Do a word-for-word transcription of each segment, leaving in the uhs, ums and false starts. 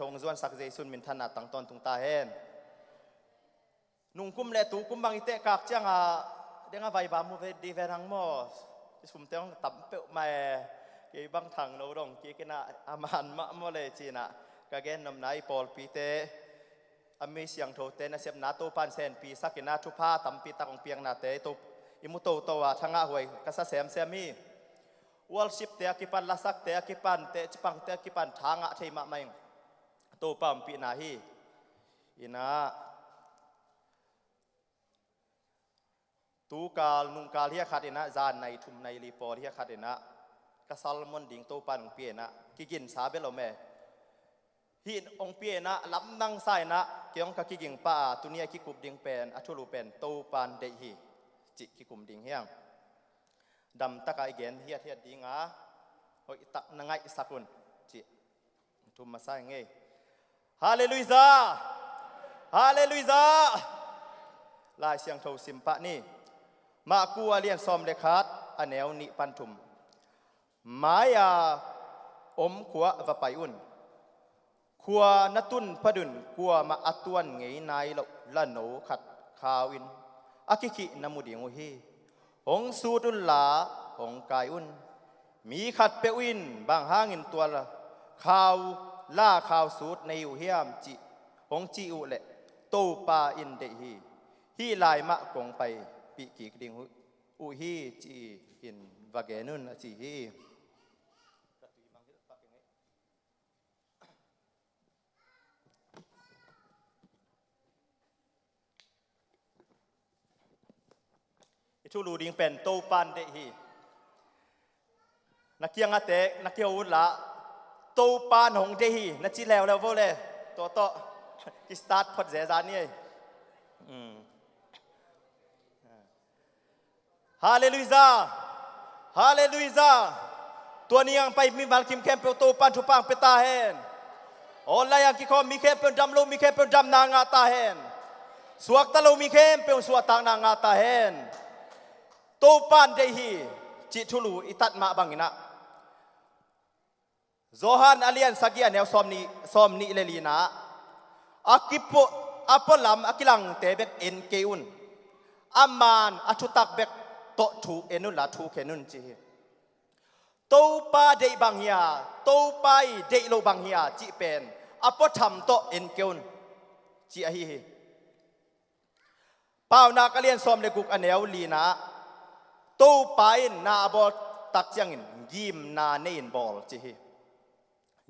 hong zuansak Jesu in minthanna tang tawntung ta hen. Nungkum le tukum bang i tehkak ciangah deng a vai bam uh ve di ve nang maw? I sumte hong tam peuhmah e. Kei bang thang lo dong kik inah a man mah maw le cinah ka gen nopna i pawlpite, a mi siangthote nasepna Topan senpi sakinah thupha tampi tak hong piaknate i mu toto a thangah huai ka sa semsem hi. Worshipte a kipan, lasakte a kipan, teh cipangte a kipan thangah thei mahmah ing. Topa ompihna hi. Inah tukal nungkal hiakhat inah zan nai thum nai li pawl hiakhat inah ka salmon ding Topan hong pia inah kiginsa bel om e. Hih hong pia inah lamdang sa inah kei hong ka kiging pah a, tuni a kikup ding pen a thulu pen Topan deih hi cih kikum ding hiang. Damtakah i gen hiathiat dinga hoihtak na ngaihsak un cih thum masa hi ngei. Halleluijah! Halleluijah! Lai Siangtho simpah ni. Marku a lian sawm le khat a neu nih pan thum. Mai-a om khua va pai un. Khua na tun padun kuamah a tuan ngei nai loh lano khat khau in a kikhih na mu ding uh hi. Hong sut unla hong kai un. Mi khatpeuh in bang hangin tua la khau, la khau sut na hi uh hiam cih hong ci uh leh Topa in deih hi. Hih lai mah kong paipih kik ding uh hi ci-in va gen un a ci hi. I thulu ding pen Topan deih hi. Na kiangate na kiho unla Topan hong deih hi na ci leuleu vo le. Tua tawh ki start phot zeza ni ei. Halleluijah! Halleluijah! Tua ni ang pai mi malkim khempeuh Topan thupha ang pia ta hen. Online ang kikhawm mi khempeuh dam lo mi khempeuh damna ngah ta hen. Suakta lo mi khempeuh suahtakna ngah ta hen. Topan deih hi cih thulu i tat mah banginah Johan a lian sagih a neu sawm nih, sawm nih le lina a kipuah a pualam a kilangte bek en kei un. A man a thutak bek tawh thu en unla thu khen un ci hi. Topa deih bang hia, Topa i deih lo bang hia cih pen a puatham tawh en kei un ci ahi hi. Paunak a lian sawm le guk a neu lina Topa in na a bawl tak ciangin gimna nei in bawl ci hi.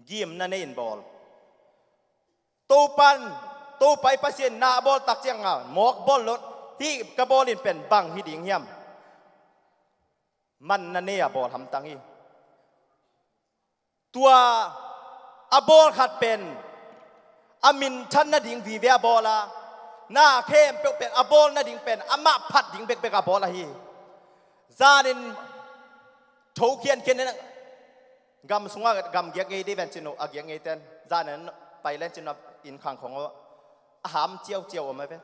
Gimna nei in bawl. Topan, Topa i Pasian na a bawl tak cianga mawk bawl lo hih ka bawl in pen bang hi ding hiam? Manna nei a bawl hamtang hi. Tua a bawl khat pen a minthan nading vive a bawl a, na khempeuh pen a bawl nading pen amah phat ding bekbek a bawl ahi. Zanin tho khiankhian in gam sungah gam giak ngei dih ven cin uh a giak ngei ten zanin pai len cin uh inn khang khong uh a ham ciauciau om a ve.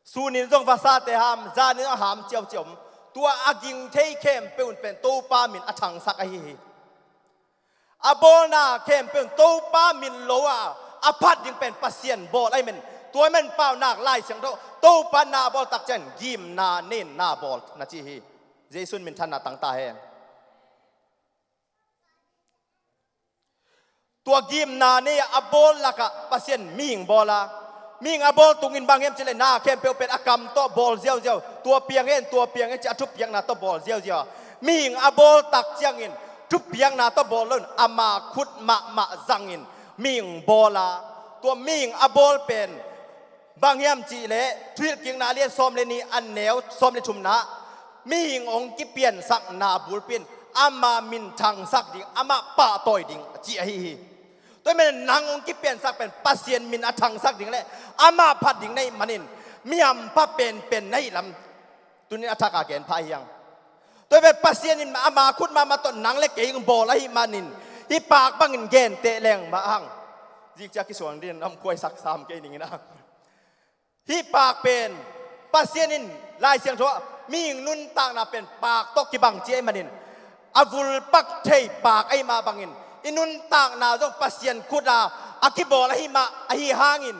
Sunin zong vasate ham, zanin a ham ciauciau om. Tua a ging thei khempeuh in pen Topa min a thangsak ahi hi. A bawlna khempeuh in Topa min lo a a phat ding pen Pasian bawl ahi men. Tua men paunak Lai Siangtho Topa na a bawl tak ciang gimna nei in na bawl na ci hi. Jesu in minthanna tang ta hen. Tua gimna nei a bawl lakah Pasian mihing bawl a, mihing a bawl tungin bang hiam cileh na khempeuh pen a kam tawh bawl ziauziau, tua piang hen, tua piang hen ci a thupiakna tawh bawl ziauziau a, mihing a bawl tak ciangin thupiakna tawh bawl loin ama khut mahmah zangin mihing bawl a, tua mihing a bawl pen bang hiam cihleh Thuhilhkikna a lian sawm le nih a neu sawm le thumna mihing hong kipiansakna bulpi in ama min thangsak ding, amah pahtawi ding a ci ahi hi. Tua hi men nang hong kipiansak pen Pasian min a thangsak ding le amah phat ding na hih manin mi hampha penpen na hih lam tunin a thak a gen pha hiang. Tua hi pen Pasian in ama khut mahmah tawh nang le kei hong bawl ahih manin hih paak bangin genteh leng mah hang. Zikcia kisuang din a om kuaisak sam kei ning in a. Hih paak pen Pasian in Lai Siangtho ah mihing nuntakna pen paak tawh kibang ci ahih manin a vulpak thei paak ahih mah bangin i nuntakna zong Pasian khut a a kibawl ahi mah ahi hangin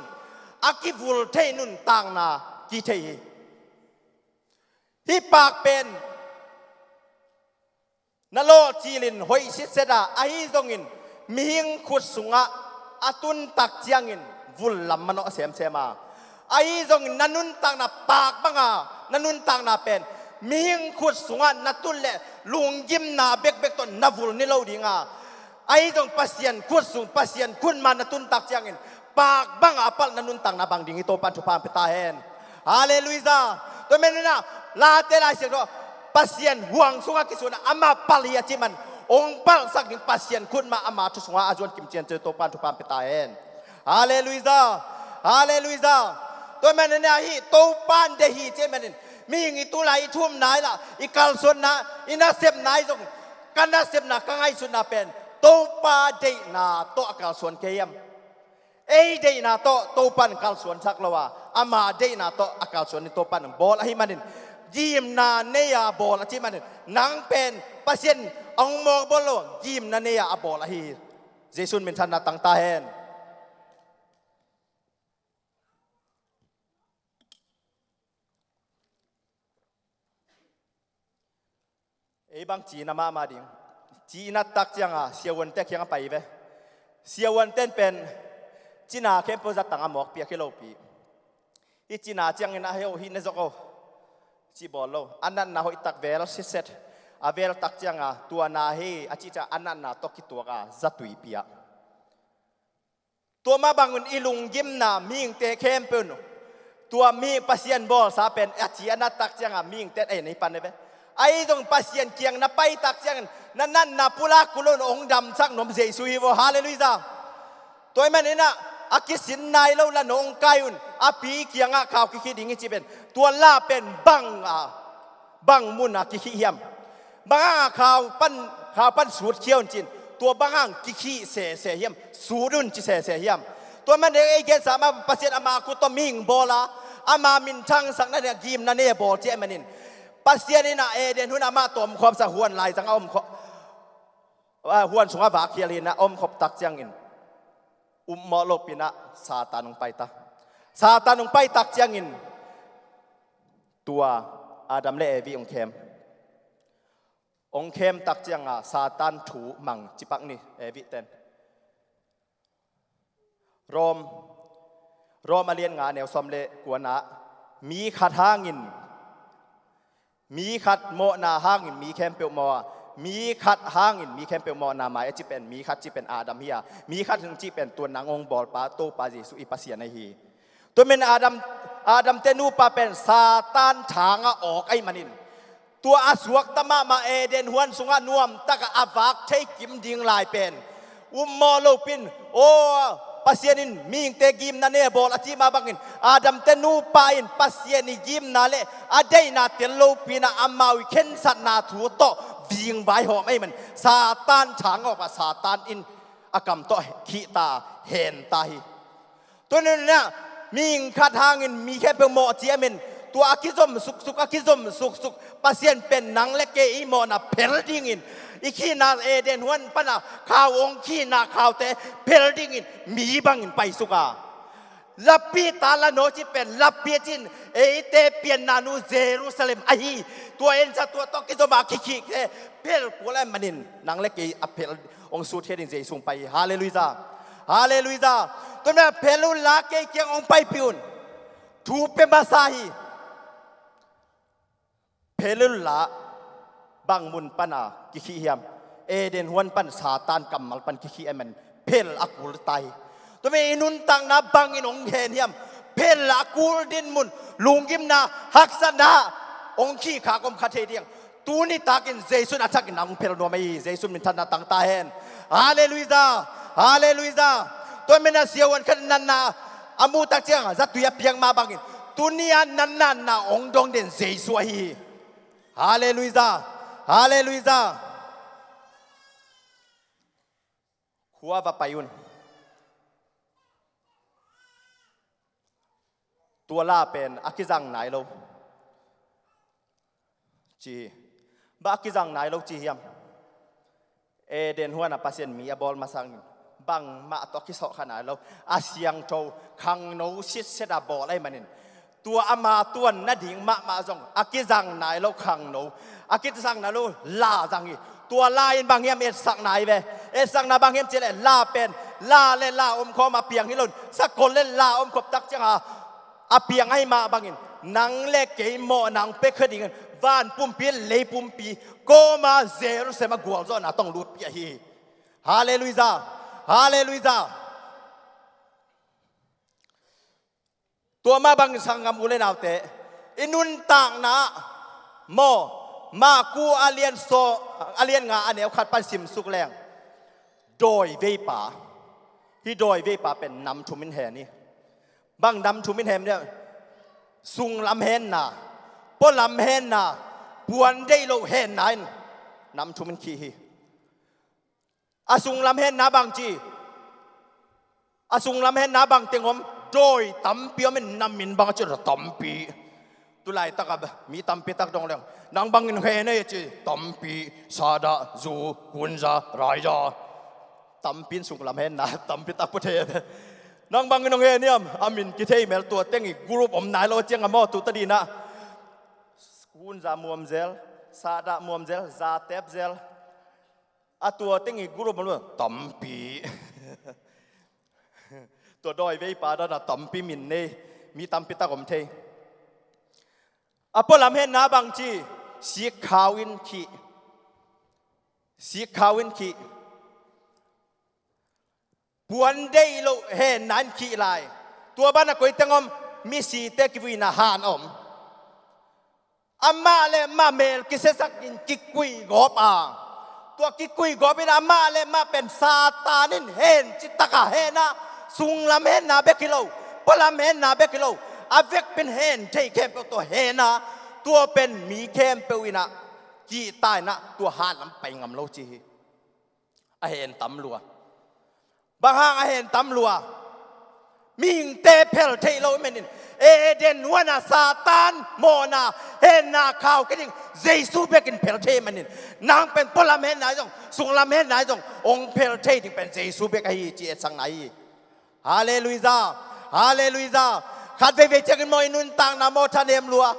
a kivul thei nuntakna kithei hi. Hih paak pen na lawhcilin hoih sitset a, ahi zongin mihing khut sungah a tun tak ciangin vul lam manawh semsem a, ahi zongin na nuntakna paak banga na nuntakna pen mihing khut sungah na tun leh lunggimna bekbek tawh na vul ni lo ding a, ahi zong Pasian khut sung, Pasian khut ma na tun tak ciangin paak banga a palh na nuntakna bang ding hi, Topan thupha pia ta hen. Halleluiah. Tua manin ah Late Lai Siangtho Pasian huang sungah kisuan ah ama palh hi a cih man, hong palhsak ding Pasian khut ma ama thu sungah a zuan kimcian ci, Topan thupha pia ta hen. Halleluiah. Halleluiah. Tua manin ah hih Topan deih hi cih manin, mihing i tulai i thumna i lah, i kalsuanna, i nasepna i zong, ka nasepna, ka ngaihsutna pen Topa deihna tawh a kalsuan kei hiam? Ei deihna tawh Topan kalsuansak lo a, ama deihna tawh a kalsuan in Topan bawl ahi manin, gimna nei a bawl a cih manin, nang pen Pasian a hong mawk bawl lo, gimna nei a a bawl ahi hi. Jesu in minthanna tang ta hen. Ei bang ci-in a mahmah ding. Ci-in a tak cianga siavuante kiang a pai ve. Siavuante in pen cina khempeuh zatang a mawkpi a kilopi. Hih cina ciangin a heh uh hih ne zok uh cih bawl lo. A natna hoih tak vel sitset. A vel tak cianga tua na hi a cih ciang a natna tawh kituak a zatui pia. Tua mah bangun i lunggimna mihingte khempeuh in tua mi Pasian bawlsa pen a ci a na tak cianga mihingte in ei na hi pan e ve. Ahi zong Pasian kiang na pai tak ciangin na natna pulak kul lo in hong damsak nuam Jesu hi vaw. Halleluiah. Tua ahih manin ah a kisin nai lo la nong kai un, a pi kiangah khau kikhih ding hi ci pen, tua la pen bang a, bang mun a kikhih hiam? Bang hanga khau pan, khau pan sut khia un cin, tua bang hang kikhih sese hiam? Sut un ci sese hiam? Tua manin ei gensa mah Pasian ama khut tawh mihing bawl a, ama minthangsak na ding a gimna nei a bawl ci ahih manin, Pasian in ah Eden huan amah tawh omkhawmsak, huan laizang a omkhawm, ah, huan sungah vak khial hi in ah omkhop tak ciangin upmawh lopin ah Satan hong pai ta. Satan hong pai tak ciangin tua Adam le Evi hong khem. Hong khem tak cianga Satan thu mang ci pak ni, Evi ten. Rom, Rom a lian nga neu sawm le kuana, mi khat hangin, mi khat mawhna hangin mi khempeuh mawh a, mi khat hangin mi khempeuh mawhna mai a ci pen, mi khat ci pen Adam hi a, mi khat hang ci pen tua nang hong bawlpa Topa Jesu i Pasian ahi hi. Tua manin Adam, Adam te nupa pen Satan thangah awk ahih manin, tua a suakta mahmah Eden huan sungah nuamtakah a vak thei kim ding lai pen upmawh lopin, aw, Pasian in mihingte gimna nei a bawl a cih mah bangin Adam te nupa in Pasian i gimna le a deihna tel lopin ah amau i khensatna thu tawh vingvai hawm ahih manin Satan thangah awk a, Satan in a kam tawh khihta, henta hi. Tua nunah mihing khat hangin mi khempeuh mawh ci ahih manin, tua a kizom suksuk, a kizom suksuk Pasian pen nang le kei i mawhna phel dingin, i khihna Eden huan pana khau hong khihna khaute phel dingin mi bangin paisuk a, lapi ta la naw ci pen, lapi a cin, eite pianna nu Jerusalem ahi, tua ensa tua tawh kizom a kikhihte phel kul ahih manin nang le kei a phel hong sutkhia ding Jesu hong pai hi. Halleluiah. Halleluiah. Tua manin phel unla kei kiang hong paipih un. Thu pia masa hi. Phel unla bang mun pana kikhih hiam? Eden huan pan Satan kammal pan kikhih ahih manin phel a kul ta hi. Tua manin i nuntakna bangin hong hen hiam? Phel a kul dinmun, lunggimna, haksatna hong khihkhak om kha thei ding. Tuni takin Jesu in a thakin nang hong phel nuam ahi hi. Jesu in minthanna tang ta hen. Halleluiah. Halleluiah. Tua manin a siavuan khat natna a muh tak ciang zatui a piak mah bangin, tuni a natna hong dong den Jesu ahi hi. Halleluiah. Halleluiah. Khua va pai un. Tua la pen a kizang nai lo ci hi. Bang a kizang nai lo ci hiam? Eden huan a Pasian mi a bawl masangin bangmah tawh a kisawh kha nai lo, a siangtho, khangno sitset a bawl ahih manin, tua ama tuan nading mahmah zong a kizang nai lo khangno, a kizang nai lo la zang hi. Tua la in bang hiam etsakna hi ve. Etsakna bang hiam cih leh la pen la le la omkhawm a piang hi lo in, sakol le la omkhop tak ciang a a piang ahih mah bangin, nang le kei mawhna hong pia kha dingin van pumpi, lei pumpi, kawma Jerusalem a gualzawhna tawh hong lutpih ahi hi. Halleluiah. Halleluiah. Tua mah bangin sanggam u le naute, i nuntakna ah maw, Marku a lian sawm, a lian nga a neu khat pan simsuk leng, dawi veipa, hih dawi veipa pen nam thum in hen hi. Bang nam thum in hen hiam? Sunglam henna, pualam henna, puan deih loh henna in nam thum in khih hi. A sunglam henna bang ci? A sunglam henna bang teng om? Dawi tampi om in, na min bang a ci? Tampi. Tu laitak a mi tampi tak dong leng, nang bangin hen ei ci? Tampi, Sahdah, Zu, Kunza, Raiza. Tampi in sunglam henna tampi tak pua thei. Nang bangin hong hen hiam? A min kithei mel, tua teng i group om nai lo ciang a maw, tu ta ding a. Kunza muam zel, Sahdah muam zel, Za tep zel. A tua teng i group om lo, tampi. Tua dawi veipa dan a tampi min nei mi tampi tak om thei. A pualam henna bang ci? Sikkhau in khih. Sikkhau in khih. Puan deih loh henna in khih lai. Tua banah koi teng om? Misite kivuina han om. Amah le amah mel kisiasak in kikui gawp a, tua kikui gawp in amah le amah pen Satan in hen cih tak a hen a, sunglam henna bek hi lo, pualam henna bek hi lo, a vekpi in hen thei khempeuh tua hen a, tua pen mi khempeuh in a kihta in a, tua hat lam pai ngam lo ci hi. A hen tam lua. Bang hang a hen tam lua? Mihingte phel theih loh manin, Eden huan a Satan mawhna henna khau kei ding Jesu bek in phel thei manin, nang pen pualam henna hi zong, sunglam henna hi zong, hong phel thei ding pen Jesu bek ahi ci etsakna hi. Halleluiah. Halleluiah. Khat veivei ciangin maw, i nuntakna maw thanem lua.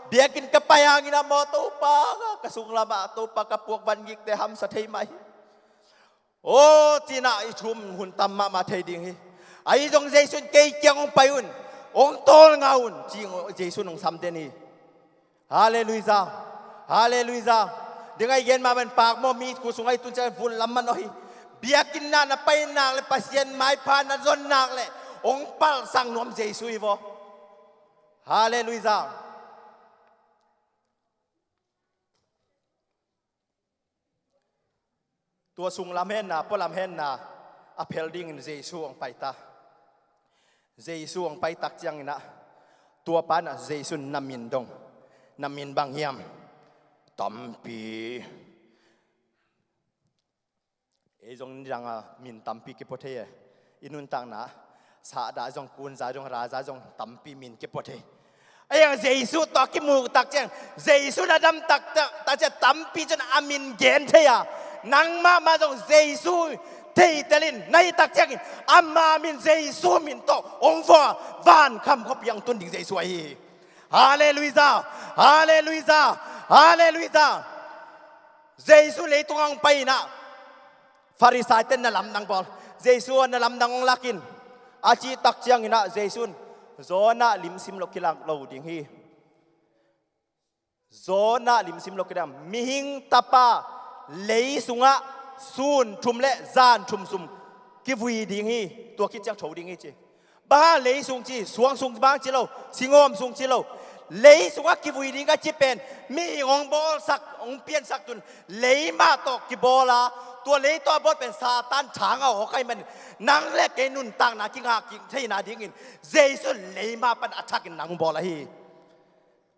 Biakinn ka pai hangin a maw, Topa, ka sunglam ah Topa, ka puak van gikte hamsa thei mah hi. Aw, ci-in a i thu-um hun tam mahmah thei ding hi. Ahi zong Jesu in, kei kiang hong pai un, hong tawlnga un, ci-in Jesu in hong sam den hi. Halleluiah. Halleluiah. Ding a i gen mah bang pak maw, mi khuasung a i tun ciang vun lam man aw hi. Biakinn ah na pai nak le, Pasian maipha na zon nak le, hong palhsak nuam Jesu hi vaw. Halleluiah. Tua sunglam henna, pualam henna a phel dingin Jesu hong pai ta. Jesu hong pai tak ciangin a, tua pa in a Jesu in, na min dong, na min bang hiam? Tampi. Ei zong nidang a min tampi kipua thei e. I nuntakna, Sahdahi zong, Kunzahi zong, Raizahi zong tampi min kipua thei. Ahi hang Jesu tawh a kimu tak ciang, Jesu na dam tak, tak, tak ciang tampi cun a min gen thei a. Nangmah mah zong Jesu theitel in na hih tak ciangin, ama min, Jesu min tawh hong vua, van kham khuapi ah hong tun ding Jesu ahi hi. Halleluiah! Halleluiah! Halleluiah! Jesu leitung ah hong pai in a, Farisai ten na lamdang bawl. Jesu, na lamdang hong lak in, a cih tak ciangin a Jesu in, Jonah lim sim loh kilak lo ding hi. Jonah lim sim loh kilak. Mihing Tapa lei sungah sun thum le zan thum sung kivui ding hi. Tua khit ciang tho ding hi ci. Bang hang lei sung ci? Suang sung bang ci lo, singawm sung ci lo. Lei sungah kivui ding a ci pen, mihing hong bawlsak, hong piansak tun, lei mah tawh kibawl a, tua lei tawh a bawl pen Satan thang a awk ahih manin, nang le kei nuntakna kingah kik theihna dingin Jesu in lei mah pan a thakin nang hong bawl ahi.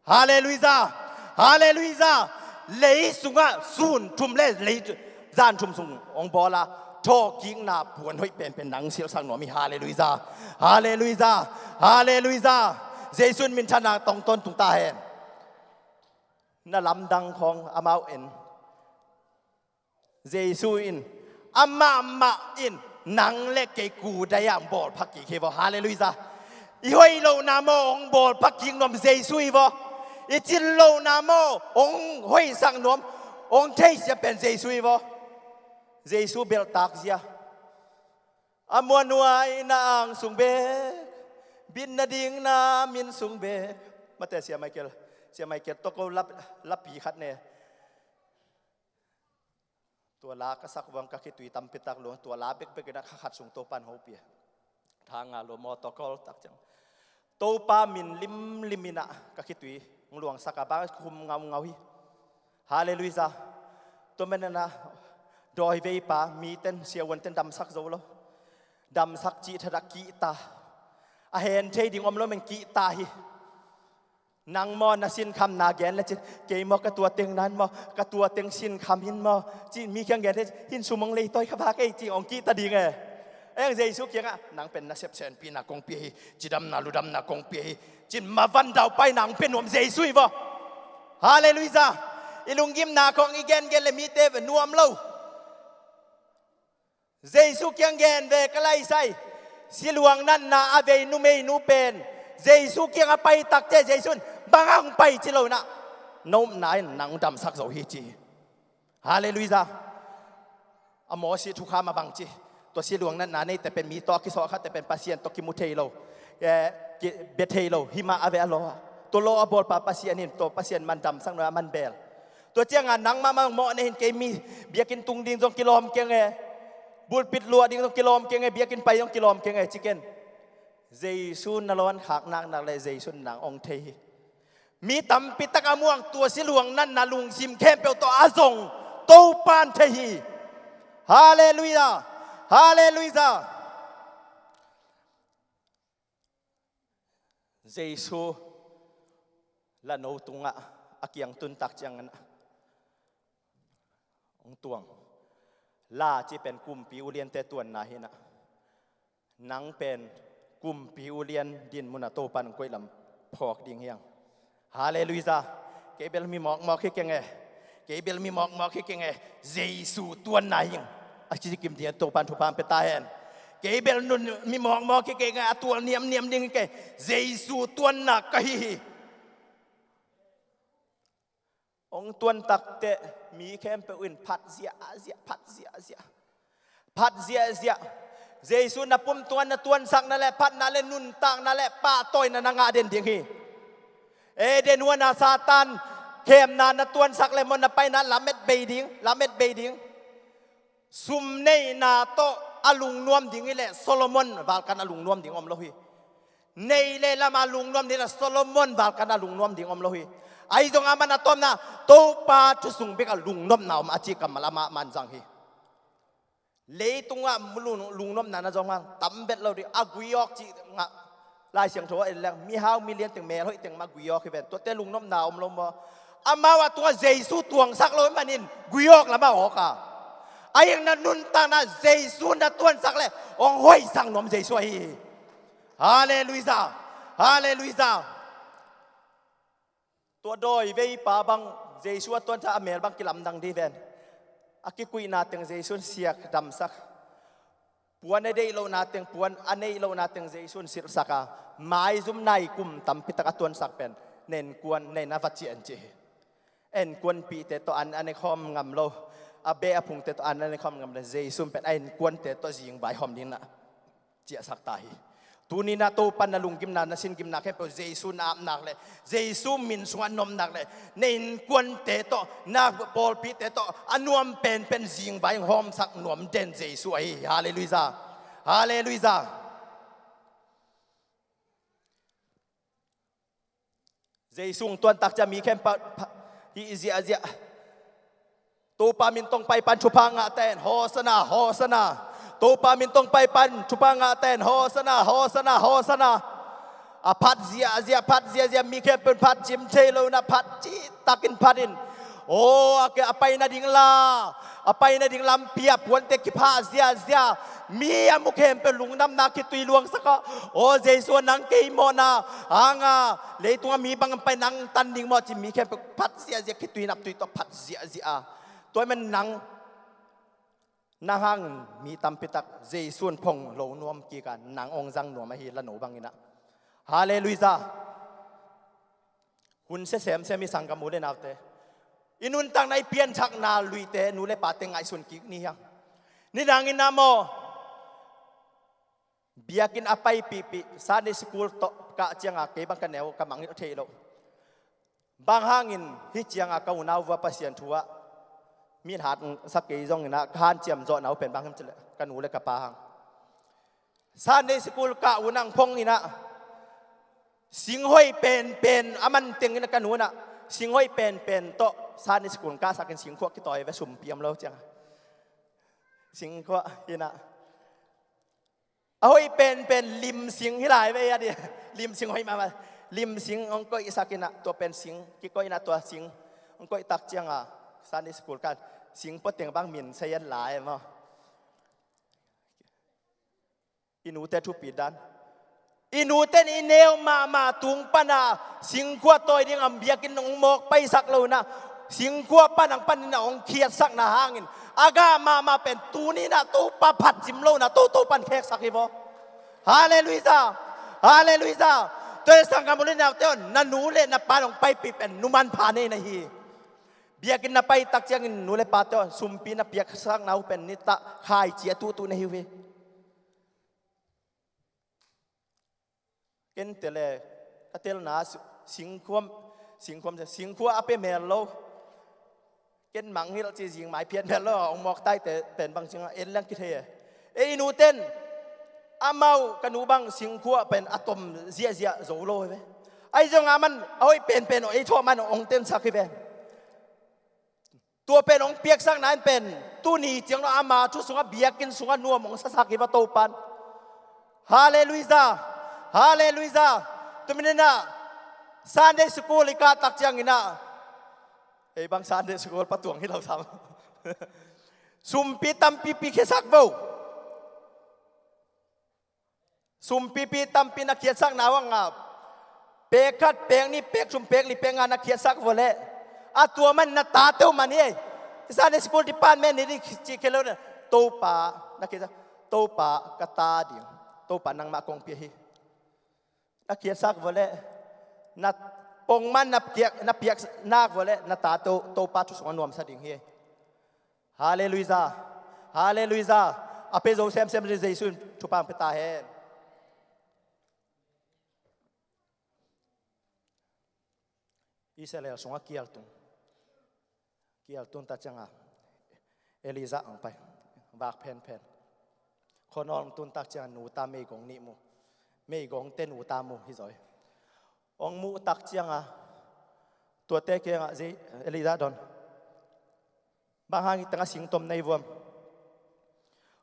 Halleluiah! Halleluiah! Lei sungah sun thum le lei zan thum sung hong bawl a, thawhkikna puan hoih penpen nang silhsak nuam hi. Halleluiah! Halleluiah! Halleluiah! Jesu in minthanna tawh hong tawntung ta hen. Na lamdang khawng amau en. Jesu in, amah mah in Nang le kei kudai-ah hong bawlpha kik hi vaw. Halleluiah. I hoih lohna maw hong bawlpha kik nuam Jesu hi vaw. I cin lohna maw hong hoihsak nuam, hong theihsiam pen Jesu hi vaw. Jesu belhtak zia. A muanhuai na ang sung bek, bitna ding na min sung bek. Mate, Sia Michael, Sia Michael tawh ko lap, lapi khat ne. Tua la ka sak vang ka khitui tampitak lung, tua la bekbek in a kha khat sung Topa'n hopih a. Thanga lo maw tawh kol tak ciang Topa min limlim in a ka khitui hong luangsak a, bang khum ngaungau hi. Halleluiah. Tua manin a dawiveipa miten, siavuanten damsak zo lo. Damsak cih thadah kihta. A hen thei ding om lo men kihta hi. Nang maw na sinkhamna gen le cin, kei maw ka tua teng nan maw, ka tua teng sinkham hin maw, ci mi kiang gen le cin, hin sum hong leitawi kha va kei ci hong kihta ding e. Eng Jesu kiangah nang pen na sepsenpihna kong pia hi, cidamna ludamna kong pia hi, cin mavan daupai nang pia nuam Jesu hi vaw. Halleluiah. I lunggimna kong i gengen le mite nuam lo. Jesu kiang gen ve ka laisai. Siluang natna a vei numeinu pen Jesu kiang a pai takte Jesu in bang hang pai ci lo in a, na upna in nang damsak zo hi ci. Halleluiah. A Mawsi thukham a bang ci, tua siluang natna neite pen mi tawh a kisawh khatte pen Pasian tawh kimu thei lo, eh, ki, bia thei lo, himah a ve a law a. Tua law a bawlpa Pasian in, tua Pasian man damsak nuam a man bel. Tua ciangah nangmah mawh na hin kei mi biakinn tung ding zong kilawm keng e. Bulpit luah ding zong kilawm keng e, biakinn pai zong kilawm keng e, ci ken. Jesu na lawn khak naknak le Jesu nang hong thei hi. Mi tampi tak a muang tua siluang natna lungsim khempeuh tawh a zong Topa'n thei hi. Halleluiah. Halleluiah. Jesu la no tungah a kiang tuntak ciangin hong tuang. La ci pen kumpi uliante tuanna hi in a, nang pen kumpi ulian din munah Topa'n hong koih lam phawk ding hi hang. Halleluiah. Kei bel mi mawkmawk hi keng e. Kei bel mi mawkmawk hi keng e. Jesu tuanna hi ing. A ci kim ding a Topa'n thupha hong pia ta hen. Kei bel nun mi mawkmawk hi keng e. A tual niamniam ding hi keng. Jesu tuanna ka hi hi. Hong tuan takteh mi khempeuh in phat ziahziah, phat ziahziah. Phat ziahziah. Jesu na pum tungah na tuansakna le phatna le nuntakna le pahtawina na ngah den ding hi. Eden huan a Satan khemna na tuansak le maw na paina lamet bei ding, lamet bei ding. Sum neihna tawh a lungnuam ding hi leh Solomon valkan a lungnuam ding om lo hi. Neih le lam a lungnuam ding le Solomon valkan a lungnuam ding om lo hi. Ahi zongin a man a tawpna Topa thu sung bek a lungnopna om a ci kammal amah man zang hi. Leitungah lung, lungnopna na zong hang tam vet lo ding a gui awk cih ngah. Lai Siangtho a en leng mihau milian teng melhoih teng mah gui awk hi ven. Tuate lungnopna om lo maw? Amau a tungah Jesu tuangsak lo hi manin gui awk lamah awk a. Ahi hang na nuntakna Jesu na tuansak le hong hoihsak nuam Jesu ahi hi. Halleluiah. Halleluiah. Tua dawi veipa bang Jesu a tuansa a mel bang kilamdang dih ven. A kikuihna teng Jesu in siak damsak. Puan a deih lohna teng, puan a neih lohna teng Jesu in silhsak a, maizum nai kum tampi tak a tuansak pen na innkuan, na inn a va ciah in ci hi. A innkuanpihte tawh an a ne khawm ngam lo, a beh a phungte tawh an a ne khawm ngam lo, Jesu in pen a innkuante tawh zingvai khawm ding na ciahsak ta hi. Tuni na Topa na lunggimna, na singimna khempeuh Jesu na apnak le Jesu min sungah na omnak le na innkuante tawh, na pawlpite tawh a nuam penpen zingvai hong hawmsak nuam den Jesu ahi hi. Halleluiah. Halleluiah. Jesu hong tuantak ciang mi khempeuh pha-, hih ziahziah. Topa min tawh hong pai pan thupha ngah ta hen. Hosanna, Hosanna. Topa min tawh hong pai pan thupha ngah ta hen. Hosanna, Hosanna, Hosanna. A phat ziahziah, phat ziahziah, mi khempeuh in phat cim thei lo in a phat cihtakin phat in. Aw, a ke a pai nading la, a pai nading lampi ah puante kiphah ziahziah. Mi a mu khempeuh lungdamna khitui luangsak a. Aw Jesu, nang kei mawhna hanga leitungah mi bang pai nang tan ding maw ci mi khempeuh phat ziahziah, khitui naptui tawh phat ziahziah a. Tua ahih man nang Nang hangin mi tampi tak Jesu in phong lo nuam kik a, nang hong zang nuam ahi, la no bangin ah. Halleluiah. Hun sia semsem hi, sanggam u le naute. I nuntakna, i pianthakna luite, nu le pate ngaihsun kik ni hiang. Nidangin ah maw, biakinn a paipihpih, Sunday school tawh kah ciang a kei bang ka neu, ka mangngilh thei lo. Bang hangin hih ciang a ka unau vua Pasian thu ah mi in hatsak kei zongin ah, ka hanciam zawhna uh pen bang hiam cih leh, ka nu le ka pa hang. Sunday school kah un ah phong in ah, singhoih penpen a man tengin ah, ka nu in ah singhoih penpen tawh Sunday school kahsak in, singkhuah kitawi ve, sumpi om lo ciang a. Singkhuah in ah, a hoih penpen limsing hi lai ve, a di. Limsing hoih mahmah. Limsing hong koihsak in ah, tua pen sing kikoih in ah, tua sing hong koih tak ciang a, Sunday school kah in, sing pua teng bang min sa hian lai maw. I nute thupi dan. I nute in i neu mahmah tung pan a singkhuah tawi ding a biakinn hong mawk paisak lo in ah, singkhuah pan hong pan in ah hong khiatsakna hangin, a gah mahmah pen tuni in ah Topa phat zim lo in ah, to, Topa in kheksak hi vaw. Halleluiah. Halleluiah. Tua hi, sanggam u le naute aw, na nu le na pa in hong paipih pen nu manpha nei na hi. Biakinn na pai tak ciangin, nu le pate aw, sumpi na piaksakna uh pen nitak khaici a tuhtuh na hi uh hi. Ken te le, ka telna, si-, singkhuam, singkhuam, singkhuah a pia mel lo. Ken mangngilh ci zing mai phiat mel lo, hong mawk taite pen bang ciang a en leng kithei e. E, i nute in, amau, ka nu bang singkhuah pen a tom ziahziah zo lo hi ve. Ahi zong a man, a hoih penpen aw, ei thaw man hong tensak hi ve. Tua pen hong piaksakna in pen, tuni ciang lo ama thu sungah, biakinn sungah nuam hong sasak hi va Topa in. Halleluiah. Halleluiah. Tua manin ah, Sunday school i kah tak ciangin ah, ei bang Sunday school patuang hi lo sam. Sumpi tampipi khiasak vo. Sumpipi tampi na khiatsakna uh a ngap. Pek khat, pek nih, pek thum, pek li, pek nga na khiatsak vua leh, a tua man na tate uh man hi. Sunday school department ni ding ci khia lo na. Topa, na khiatsak, Topa ka ta ding, Topa nangmah kong pia hi. Na khiatsak vua leh, na pongman na piak, na piak nak vua leh, na tate uh Topa thu sungah nuamsa ding hi. Halleluiah. Halleluiah. A pia zo semsem ding Jesu in thupha pia ta hen. Israel sungah kial tung. Kial tun tak ciang a, Elijah hong pai. Vak phenphen. Khuanawl hong tun tak ciang a, nu ta meigong nih mu. Meigong te nu ta mu hi zaw hi. Hong muh tak ciang a, tuate kiangah Elijah dawn, bang hang hi tengah singtom nei vuam?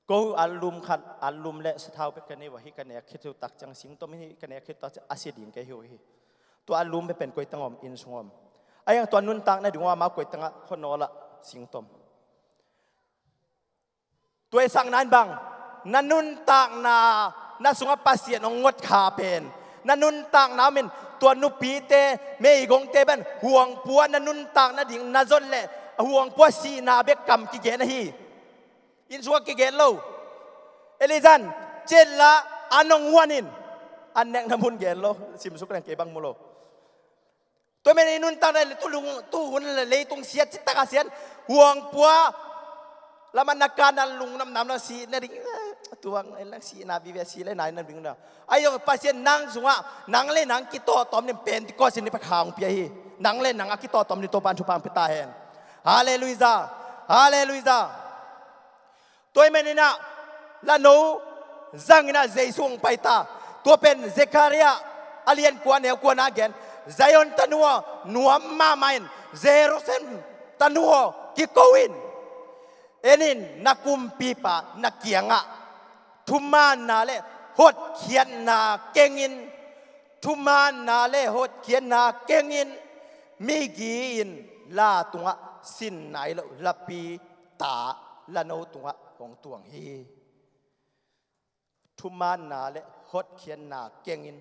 Ko, allum khat, allum le sathau bek ka nei vua hi, ka nek khit uh tak ciang singtom hi, ka nek khit uh tak ciang a si ding kei hi uh hi. Tua allum bek pen koi tengah om, inn sung om? Ahi hang tua nuntak nading uh amau koi tengah, khuanawl ah singtom? Tua i sakna in bang, na nuntakna, na sungah Pasian hong ngot kha pen, na nuntakna om in, tua nupite, meigongte bang huangpua na nuntak nading na zon leh, huangpua sihna bek kam kigen ahi. Inn sungah kigen lo. Elijah in, ciat la, an hong huan in, an nekna mun gen lo, simsuk leng kei bang mu lo. Tua men i nuntakna le tu lung, tu hun le leitung siat, citak a siat, huangpua lamah na kan a lungnuam nam lo, sih nading, eh, tuang, eh, lang sihna vive, sih le nai na ding na. Ahi zong Pasian nang sungah, nang le nang kitawhtawm ding Pentecost ni pa kha hong pia hi. Nang le nang a kitawhtawm ding Topa in thupha hong pia ta hen. Halleluiah. Halleluiah. Tua ahih manin ah, la no zangin ah Jesu hong pai ta. Tua pen Zekhariah a lian kua, neu kua na gen, Zion tanu aw, nuam mahmah in, Jerusalem tanu aw, kiko in. En in, na kumpipa na kiangah thumanna le hotkhiatna keng in, thumanna le hotkhiatna keng in, migi in la tungah sin nai lo, lapi ta la no tungah hong tuang hi. Thumanna le hotkhiatna keng in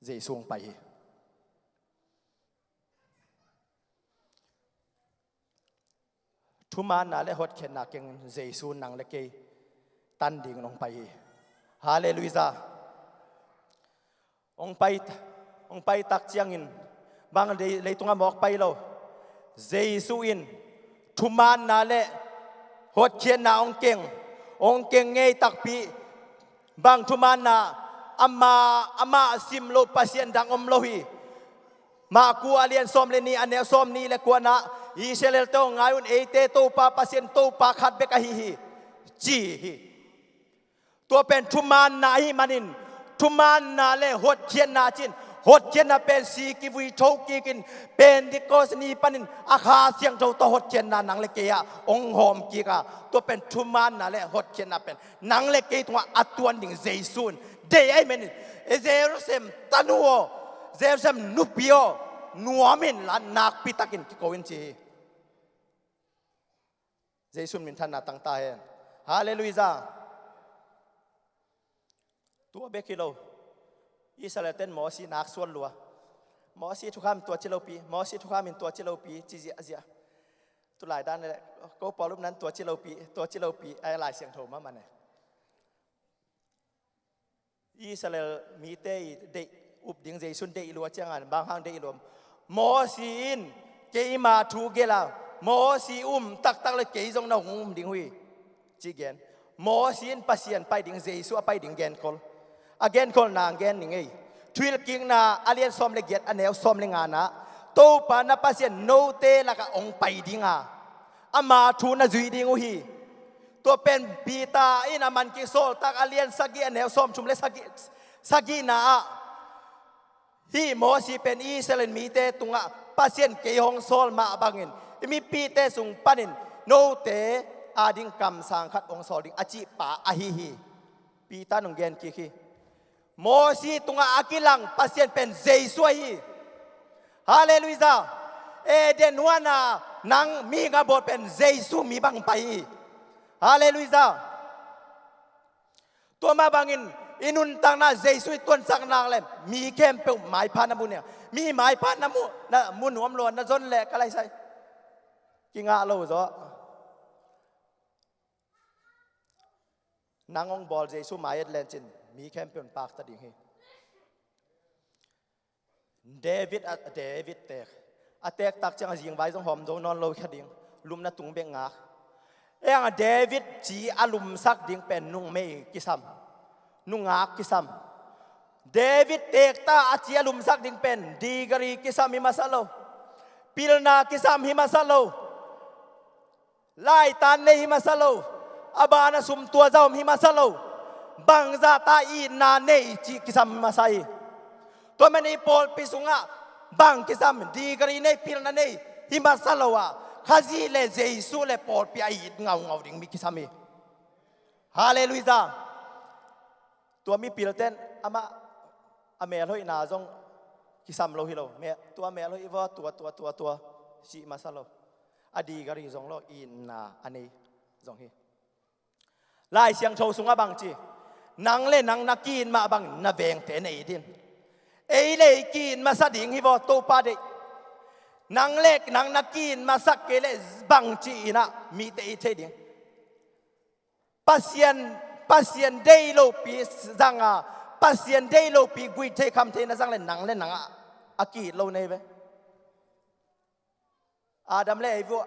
Jesu hong pai hi. Thumaanna le hotkhiatna keng Jesu nang le kei tan dingin hong pai hi. Halleluiah. Hong pai, hong pai tak ciangin bang lei, leitungah mawk pai lo. Jesu in thumaanna le hotkhiatna hong keng, hong keng ngei takpi. Bang thumaanna? Amah, amah sim lo Pasian dang om lo hi. Marku a lian sawm le nih, a neu sawm nih le kuana, Israel-te aw, ngai un, eite Topa Pasian Topa khat bek ahi hi, ci hi. Tua pen thumaanna ahih manin, thumaanna le hotkhiatna cin, hotkhiatna pen si kivui tho kikin, Pentecost ni panin a Kha Siangtho tawh hotkhiatna nang le kei ah hong hawm kik a, tua pen thumaanna le hotkhiatna pen nang le kei tungah a tuan ding Jesu in deih ahih manin, e Jerusalem tanu aw, Jerusalem nupi aw, nuam inla nakpi takin kiko in ci hi. Jesu in minthanna tang ta hen. Halleluiah. Tua bek hi lo. Israel-ten Mosi nak suan lua. Mosi thukham in tua ci lopi, Mosi thukham in tua ci lopi, ci ziahziah. Tulai dan le, ko Paul upna in tua ci lopi, tua ci lopi, a Lai Siangtho mahmah ne. Israel mite i deih up ding Jesu in deih lua ciangin bang hang deih lua? Mosi in keima thu gelh a, Mosi um taktak le kei zong na hong um ding uh hi, ci gen. Mosi in Pasian pai ding, Jesu a pai ding genkhol. A genkholna gen ning ei. Thuhilhkikna a lian sawm le giat, a neu sawm le ngana, Topa na Pasian note lakah hong pai ding a, ama thu na zuih ding uh hi. Tua pen Peter in a man kik Sawltak a lian sagih, a neu sawmthum le sagih, sagihna ah, hih Mosi pen Israel mite tungah Pasian kei hong sawl mah bangin, i mipite sung panin note ading kamsang khat hong sawl ding a cihpa ahi hi. Peter in hong gen kik hi. Mosi tungah a kilang Pasian pen Jesu ahi hi. Halleluiah. Eden huan a nang mihing a bawl pen Jesu mi bang pai hi. Halleluiah. Tua mah bangin i nuntakna Jesu i tuansak nak le mi khempeuh maipha na mu nia. Mi maipha na mu, na mu nuam lua, na zon le ka laisai. Kingah lo zaw. Nang hong bawl Jesu mai et lencin mi khempeuh in pakta ding hi. David a, David teek. A teek tak ciang a zingvai zong hawm zo nawn lo kha ding. Lum na tung bek ngak. Eng a David ci a lumsak ding pen nungmei kisam. Nungak kisam. David teek ta a ci a lumsak ding pen degree kisam hi masa lo. Pilna kisam hi masa lo. Laitan nei hi masa lo. A bana sum tua za om hi masa lo. Bangzah ta itna nei cih kisam hi masa hi. Tua man i pawlpi sungah bang kisam, degree nei, pilna nei hi masa lo a, Khazih le Jesu le pawlpi a it ngaungau ding mi kisam hi. Halleluiah. Tua mipilten amah a melhoihna zong kisam lo hi lo. Me, tua melhoih vaw, tua, tua, tua, tua, cih masa lo. A degree zong lo, itna a nei zong hi. Lai Siangtho sungah bang ci? Nang le nang na ki-it mah bang na vengte na it in. Ei le ei ki-it masa ding hi vaw, Topa deih. Nang le nang na ki-it masak kei le bang ci-in ah mite it thei ding. Pasian, Pasian deih lopi zanga, Pasian deih lopi guih thei kham thei na zang le nang le nang a, a ki-it lo nei ve. Adam le Eve uh,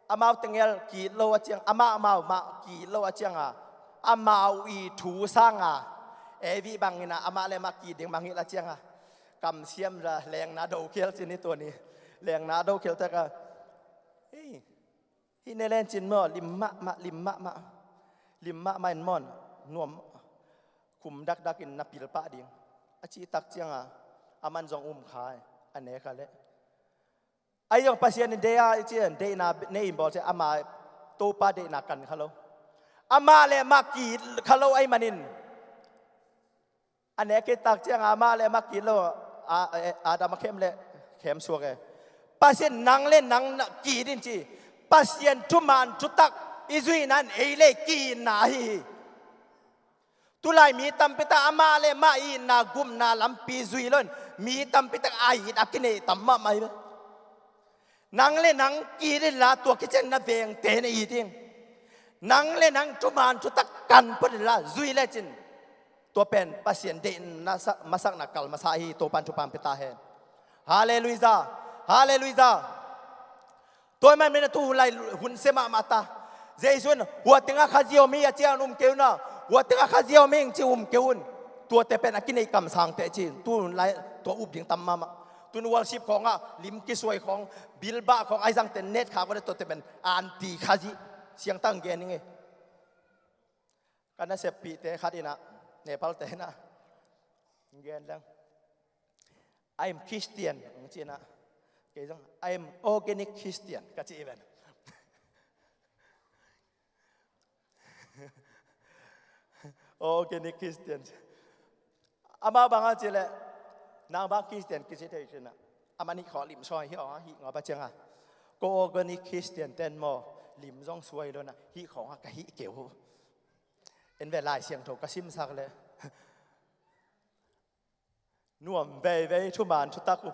amau tengel ki-it lo a ciang, amah amau mah ki-it lo a cianga, amau i thu sanga, Eve bangin ah amah le amah ki-it ding mangilh a cianga, kamsiam ra lengna do khel cin hi tua ni. Lengna do khel taka, hei, hih ne lencin maw, lim mahmah, lim mahmah. Lim mahmah in mawn, nuam, khum dakdakin na pil pah ding, a cih tak cianga, aman zong um kha, a nek a leh. Ahi zong Pasian in deih a, i cian, deihna nei in bawl cian, ama Topa deihna kan kha lo. Amah le amah ki-it kha lo ahih manin. A nek khit tak cianga amah le amah ki-it lo, a, e, Adam a khem le khem suak e. Pasian nang le nang na ki-it in ci. Pasian thuman thutak i zuihna in ei le ki-itna ahi hi. Tulai mi tampi tak amah le amah itna gupna lampi zui lo in mi tampi tak a it a kineih tam mahmah hi ve. Nang le nang ki ding la, tua khit ciang na vengte na it ding. Nang le nang thuman thutak kan phot ding la, zui lecin tua pen Pasian deih masakna kal masa hi. Topan thupha pia ta hen. Halleluiah. Halleluiah. Tua man mena tu hun lai hun sia mahmah ta. Jesu in hua tengah Khazih om hi a ci-a um kei un a, hua tengah Khazih om hi ci-a um kei un. Tuate pen a kinei kamsangte ci. Tu hun lai tua up ding tam mahmah. Tun worship khawngah lim kisuai khawng, bilbah khawng ahi zangte net khak vua le tuate pen anti Khazih. Siangtang gen ning e. Ka naseppihte khat inah, Nepalte inah gen leng, "I am Christian," ang ci inah, kei zong, "I am organic Christian," ka ci i ven. Organic Christian. Amah bang a ci leh, nang bang Christian kici thei ci inah, amah nih khawng lim sawi hi aw, hih ngawp a ciangah, ko organic Christian ten maw, lim zong suai lo inah, hih khawngah ka hih kei uh. En ve, Lai Siangtho ka simsak leh, nuam veivei, thuman thutak uh,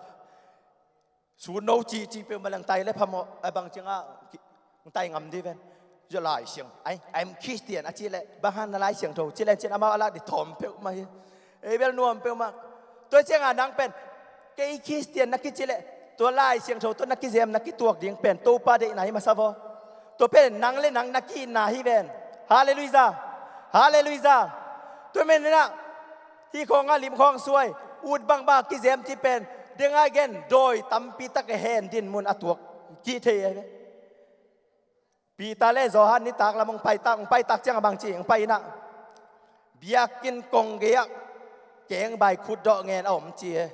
sun no cihcih peuhmah leng tai le phamawh, a bang ciangah ki-, tai ngam dih ven. Zia Lai Siang, "I, I'm Christian," a ci leh, "Bang hang na Lai Siangtho?" ci leh cin amau a lak dih thawm peuhmah hi. Ei bel nuam peuhmah. Tua ciangah nang pen, "Kei Christian," na kici leh, tua Lai Siangtho tua na kizem na kituak ding pen Topa deihna hi masa vaw. Tua pen nang le nang na ki-itna hi ven. Halleluiah. Halleluiah. Tua men inah, hih khawngah lim khawng suai, ut bangbang kizem cih pen, dengai gen, dawi tampi tak a hen din mun a tuak kih thei e. Peter le Johan nitak lam hong paitak, hong paitak ciangah bang ci, hong pai inah, biakinn kong gei-ah kengbai khutdawh ngen a om ci e.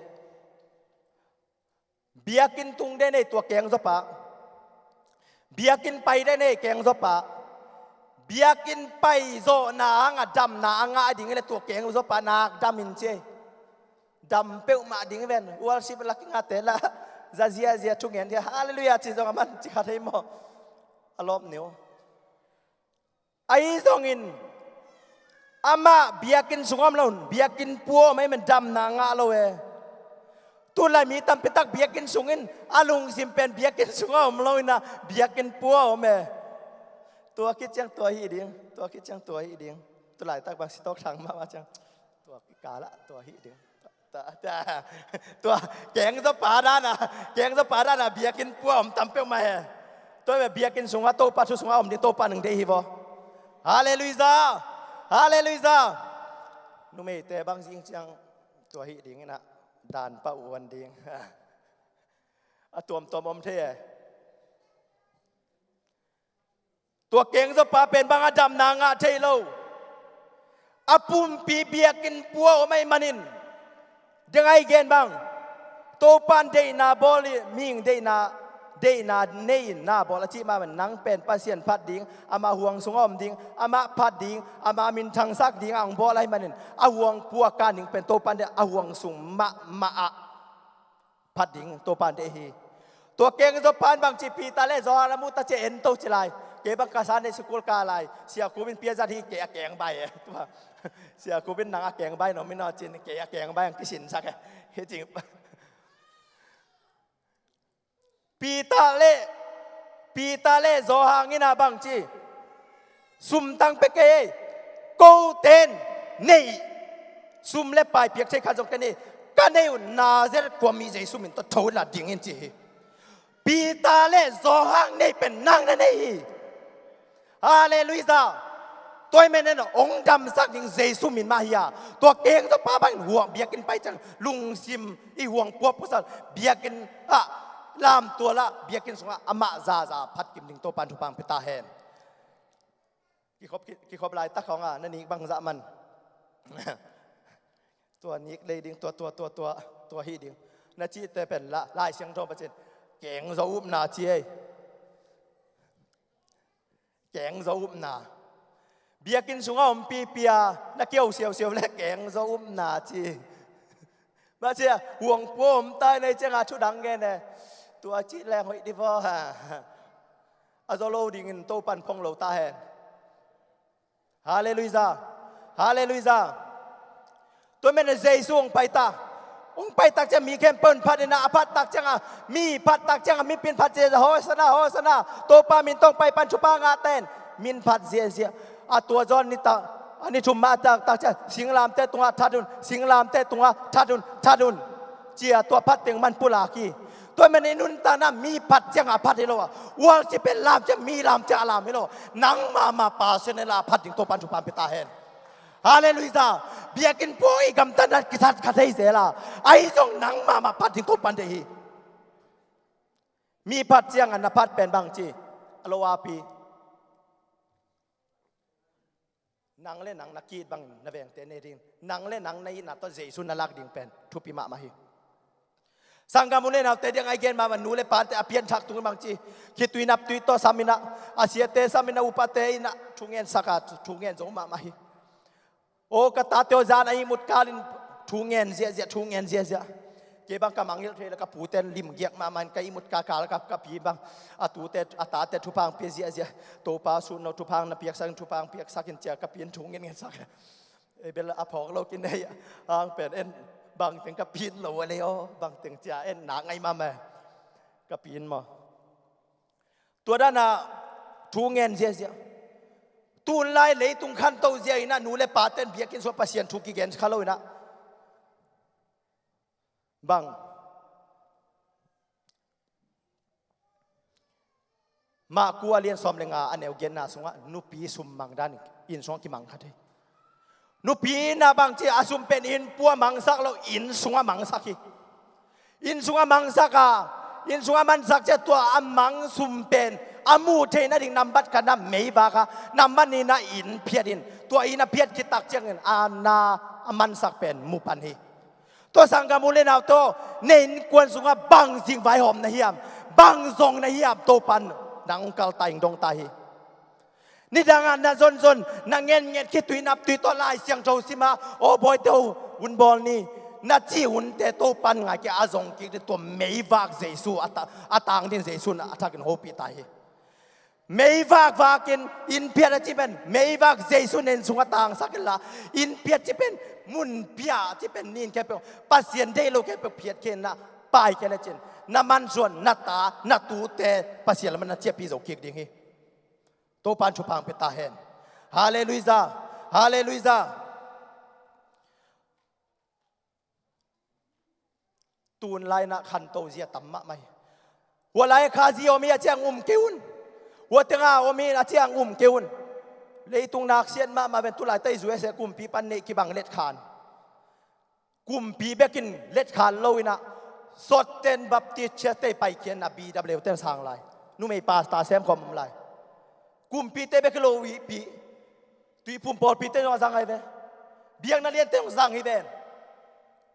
Biakinn tung den ei tua keng zawpa. Biakinn pai den ei keng zawpa. Biakinn pai zawhna hangah damna a ngah ding le tua keng zawpa nak dam in ci ei. Dam peuhmah ding ven. Worship la kingate la, za ziazia thungen dia, "Halleluiah," ci zong a man ci kha thei maw? A lawp ni uh. Ahi zongin, amah biakinn sungah om lo, biakinn pua om ahih man damna ngah lo e. Tulai mi tampi tak biakinn sungin, a lungsim pen biakinn sungah om lo inah, biakinn pua om e. Tua khit ciang tua hih ding, tua khit ciang tua hih ding. Tulaitak bang sitawk thang mahmah ciang, tua kikalah tua hih ding. Tua, tua, tua, keng zawpa dana, keng zawpa dana biakinn pua om tam peuhmah e. Tua biakinn sungah Topa thu sungah om ding Topa nang deih hi vaw. Halleluiah. Halleluiah. Numeite bang zing ciang tua hih ding inah, dan pah uan ding. A tuamtuam om thei e. Tua keng zawpa pen bang a damna ngah thei lo. A pumpi biakinn pua om ahih manin, dengai gen bang, Topan deihna bawl i, mihing deihna, deihna nei in na bawl a cih mah bang, nang pen Pasian phat ding, amah huang sungah om ding, amah phat ding, amah minthangsak ding a hong bawl ahih manin, a huang pua kan ding pen Topan deih a huang sung mahmah ah phat ding Topan deih hi. Tua keng zawpan bang ci, Peter le Johan a muh ta ci-a en to ci lai. Kei bang ka san nei sukul ka lai. Sia Khup in piazat hi, kei a keng bai e. Tua, Sia Khup in nang a keng bai na om in aw cin, kei a keng bai ang kisinsak e. Hi cing. Peter le, Peter le Johan in a bang ci, sum tang pia kei ei, kote in nei, sum le pai piak thei khat zong ka nei, ka nei uh Nazareth khuami Jesu min tawh tho la ding in ci hi. Peter le Johan nei pen nang na nei hi. Halleluiah. Tua ahih manin hong damsak ding Jesu min mah hi a. Tua keng zawpa bangin huang biakinn pai ciang lungsim i huang pua pasal, biakinn ah lamtual ah, biakinn sungah amah zaza phat kim ding Topan thupha pia ta hen. Kikhop, kikhop laitak khawng a na nik bangzah man. Tua nik lei ding, tua, tua, tua, tua, tua hi ding. Na cihte pen la, Lai Siangtho pacin keng zo upna ci ei. Keng zo upna. Biakinn sungah om pipi a na kio siausiau le keng zo upna ci. Mah ci a, huang pua om tai nei ciangah thudang ngen e. Tua cih leng hoih di vaw ha. A zo lo dingin Topan phong lo ta hen. Halleluiah. Halleluiah. Tua men a Jesu hong pai ta. Hong pai tak ciang mi khempeuh in phat in ah, a phat tak ciang a, mi phat tak ciang a, mipi in phat ziahziah, Hosanna, Hosanna, Topa min tawh hong pai pan thupha ngahte in, min phat ziahziah. A tua zawh ni ta, a ni thum mah tak tak ciang, singlamteh tungah that un, singlamteh tungah that un, that un, ci-a tua phat teng man pulak hi. Tua man i nuntakna mi phat ciang a phat hi lo a, worship pen lam ciang mi lam ciang a lam hi lo. Nangmah mah personal a phat ding Topa in thupha hong pia ta hen. Halleluiah. Biakinn puang i gamtatna kisat kha thei zel a, ahi zong nangmah mah phat ding Topa in deih hi. Mi phat ciang a na phat pen bang ci, a lo api. Nang le nang na ki-it bangin na vengte ne ding, nang le nang na itna tawh Jesu na lak ding pen thupi mahmah hi. Sanggam u le naute, diang a i gen mahmah, nu le pate a pianthak tung bang ci, khitui naptui tawh sam in ah, a siate sam in ah, upate in ah thu ngen sak a, thu ngen zo mahmah hi. Aw, ka tate aw, zan a ihmut kalin thu ngen ziahziah, thu ngen ziahziah. Kei bang ka mangngilh thei le ka pute in limgiak mahmah in, ka ihmut kal kal ka, ka pi bang, a tute, a tate thupha hong pia ziahziah. Topa, sun lo, thupha na piaksak in, thupha piaksak in, ci-a ka pi in thu ngen ngen sak. Ei bel a phawk lo kinei a, hang pen en, bangteng ka pi in lo a lei aw, bangteng ci-a en nak ngai mahmah. Ka pi in maw, tua dan a thu ngen ziahziah. Tunlai leitung khanto zia in ah nu le pate in biakinn sungah Pasian thu kigen kha lo in ah, bang, Marku a lian sawm le nga, a neu giatna sungah nupi sum mang dan in sungah kimang kha thei. Nupi in ah bang ci, a sum pen innpua mangsak lo, inn sungah mangsak hi. Inn sungah mangsak a, inn sungah mansak ciang tua a mang sum pen a muh theih nading nambat khatna meivak a, nambat nihna inn phiat in, tua inn a phiat khit tak ciangin a na a mansak pen mu pan hi. Tua sanggam u le naute aw, na innkuan sungah bang zing vaihawm na hiam, bang zong na hiam, Topa in nang hong kalta, hong dongta hi. Nidang a na zonzon, na ngenngen khitui naptui tawh Lai Siangtho sim a, aw bawite aw, hun bawl ni, na cih hunte Topa in ngai kei a, zong kik ding, tua meivak Jesu a ta-, a tang ding Jesu in a thakin hopih ta hi. Meivak vakin inn phiat a cih pen, meivak Jesu in inn sungah tangsak inla, inn phiat cih pen, mun pia cih pen, nin khempeuh Pasian deih lo khempeuh phiat khin in ah, pai khin a cin, na mansuan, na ta, na tute Pasian lam ah na ciahpih zo kik ding hi. Topa in thupha hong pia ta hen. Halleluiah. Halleluiah. Tunlai in ah khanto zia tam mahmah hi. Hua lai Khazih om hi a ciang um kei un. Hua teng a om hi a ciang um kei un. Leitung naksiat mahmah ven, tulai tah i U S A kumpi pan neih kibang letkhan. Kumpi bekin letkhan lo in ah, Sawt ten Baptist Church te paikhiatna B W ten sang lai. Numei pastor semkhawm om lai. Kumpite bek hi lo, pi, Tuiphum pawlpite zong a zang hi ve. Biakna liante zong zang hi ve.